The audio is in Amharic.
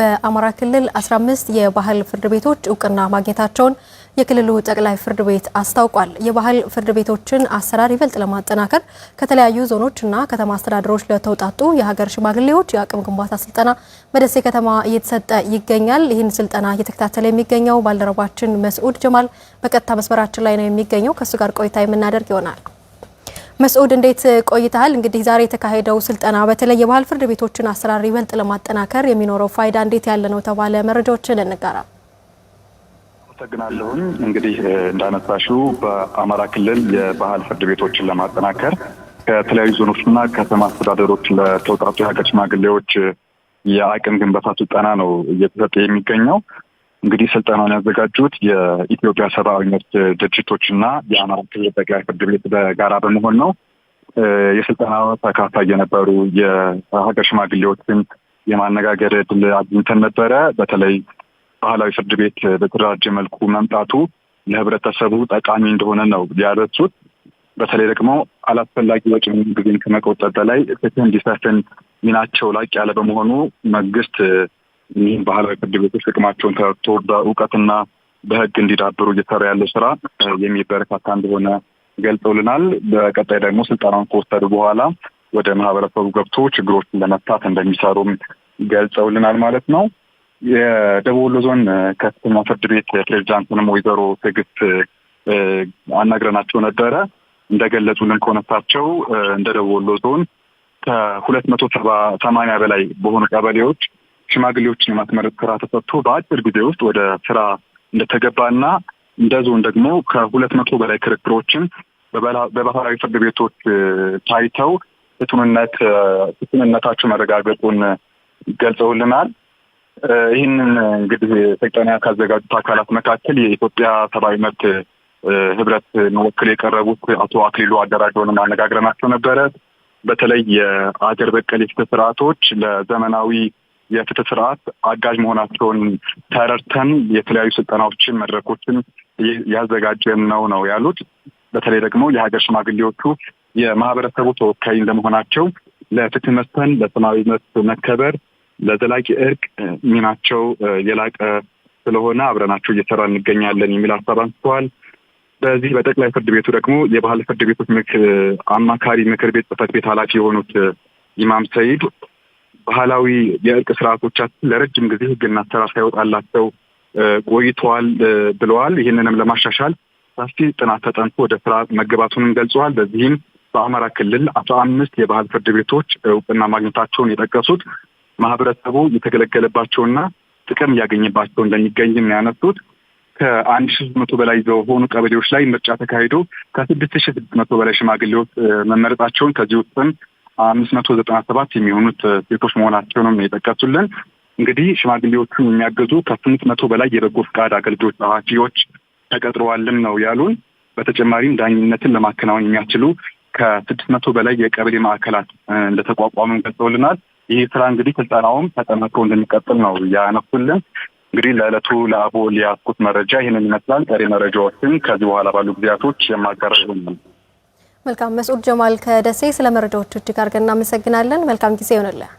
በአማራ ክልል 15 የባህል ፍርድ ቤቶች እውቅና ማግኘታቸውን የክልሉ ጠቅላይ ፍርድ ቤት አስታውቋል። የባህል ፍርድ ቤቶችን አሰራር ይበልጥ ለማጠናከር ከተለያዩ ዞኖችና ከተማ አስተዳደሮች ለተውጣጡ የሀገር ሽማግሌዎች የአቅም ግንባታ ስልጠና በደሴ ከተማ እየተሰጠ ይገኛል። ይህን ስልጠና እየተከታተለ የሚገኘው ባልደረባችን መስዑድ ጀማል በቀጥታ መስመራችን ላይ ነው የሚገኘው። ከእሱ ጋር ቆይታ የምናደርግ ይሆናል። መስዑድ፣ እንዴት ቆይተሃል? እንግዲህ ዛሬ የተካሄደው ስልጠና በተለይ የባህል ፍርድ ቤቶችን አሰራር ይበልጥ ለማጠናከር የሚኖረው ፋይዳ እንዴት ያለ ነው ተባለ? መረጃዎችን እንጋራ። አመሰግናለሁኝ። እንግዲህ እንዳነሳሽው በአማራ ክልል የባህል ፍርድ ቤቶችን ለማጠናከር ከተለያዩ ዞኖችና ከተማ አስተዳደሮች ለተውጣጡ የሀገር ሽማግሌዎች የአቅም ግንባታ ስልጠና ነው እየተሰጠ የሚገኘው። እንግዲህ ስልጠናውን ያዘጋጁት የኢትዮጵያ ሰብአዊ መብት ድርጅቶች እና የአማራ ክልል ጠቅላይ ፍርድ ቤት በጋራ በመሆን ነው። የስልጠና ተካፋይ የነበሩ የሀገር ሽማግሌዎችን የማነጋገር እድል አግኝተን ነበረ። በተለይ ባህላዊ ፍርድ ቤት በተደራጀ መልኩ መምጣቱ ለህብረተሰቡ ጠቃሚ እንደሆነ ነው ያነሱት። በተለይ ደግሞ አላስፈላጊ ወጪ ጊዜን ከመቆጠብ በላይ ፍትህ እንዲሰፍን ሚናቸው ላቅ ያለ በመሆኑ መንግስት ይህም ባህላዊ ፍርድ ቤቶች ጥቅማቸውን ተረድቶ በእውቀትና በህግ እንዲዳብሩ እየሰራ ያለው ስራ የሚበረታታ እንደሆነ ገልጸውልናል። በቀጣይ ደግሞ ስልጠናውን ከወሰዱ በኋላ ወደ ማህበረሰቡ ገብቶ ችግሮችን ለመፍታት እንደሚሰሩም ገልጸውልናል ማለት ነው። የደቡብ ወሎ ዞን ከፍተኛ ፍርድ ቤት ፕሬዚዳንቱንም ወይዘሮ ትዕግስት አናግረናቸው ነበረ። እንደገለጹልን ከሆነሳቸው እንደ ደቡብ ወሎ ዞን ከ280 በላይ በሆኑ ቀበሌዎች ሽማግሌዎችን የማስመረጥ ስራ ተሰጥቶ በአጭር ጊዜ ውስጥ ወደ ስራ እንደተገባና እንደ ዞን ደግሞ ከ200 በላይ ክርክሮችን በባህላዊ ፍርድ ቤቶች ታይተው ፍቱንነታቸው መረጋገጡን ገልጸውልናል። ይህንን እንግዲህ ስልጠና ካዘጋጁት አካላት መካከል የኢትዮጵያ ሰብአዊ መብት ህብረት ወክል የቀረቡት አቶ አክሊሉ አደራጀውንም አነጋግረናቸው ነበረ። በተለይ የአገር በቀል የፍትህ ስርዓቶች ለዘመናዊ የፍትህ ስርዓት አጋዥ መሆናቸውን ተረድተን የተለያዩ ስልጠናዎችን፣ መድረኮችን ያዘጋጀን ነው ያሉት። በተለይ ደግሞ የሀገር ሽማግሌዎቹ የማህበረሰቡ ተወካይ እንደመሆናቸው ለፍትህ መስፈን፣ ለሰብአዊ መብት መከበር፣ ለዘላቂ እርቅ ሚናቸው የላቀ ስለሆነ አብረናቸው እየሰራ እንገኛለን የሚል ሀሳብ አንስተዋል። በዚህ በጠቅላይ ፍርድ ቤቱ ደግሞ የባህል ፍርድ ቤቶች አማካሪ ምክር ቤት ጽሕፈት ቤት ኃላፊ የሆኑት ኢማም ሰይድ ባህላዊ የእርቅ ስርዓቶቻችን ለረጅም ጊዜ ሕግና አሰራር ሳይወጣላቸው ቆይተዋል ብለዋል። ይህንንም ለማሻሻል ሰፊ ጥናት ተጠንቶ ወደ ስራ መገባቱንም ገልጸዋል። በዚህም በአማራ ክልል 15 የባህል ፍርድ ቤቶች እውቅና ማግኘታቸውን የጠቀሱት ማህበረሰቡ የተገለገለባቸውና ጥቅም እያገኘባቸው እንደሚገኝም ያነሱት ከ1600 በላይ በሆኑ ቀበሌዎች ላይ ምርጫ ተካሂዶ ከ6600 በላይ ሽማግሌዎች መመረጣቸውን ከዚህ ውስጥም 597 የሚሆኑት ሴቶች መሆናቸውንም የጠቀሱልን። እንግዲህ ሽማግሌዎቹን የሚያግዙ ከ800 በላይ የበጎ ፈቃድ አገልግሎት ጸሐፊዎች ተቀጥረዋልም ነው ያሉን። በተጨማሪም ዳኝነትን ለማከናወን የሚያስችሉ ከ600 በላይ የቀበሌ ማዕከላት እንደተቋቋሙ ገልጸውልናል። ይህ ስራ እንግዲህ ስልጠናውም ተጠናክሮ እንደሚቀጥል ነው ያነሱልን። እንግዲህ ለዕለቱ ለአቦ ሊያስኩት መረጃ ይህንን ይመስላል። ቀሪ መረጃዎችን ከዚህ በኋላ ባሉ ጊዜያቶች የማጋራ ይሆናል። መልካም መስዑድ ጀማል ከደሴ ስለ መረጃዎቹ እጅግ አድርገን እናመሰግናለን። መልካም ጊዜ ይሆንልህ።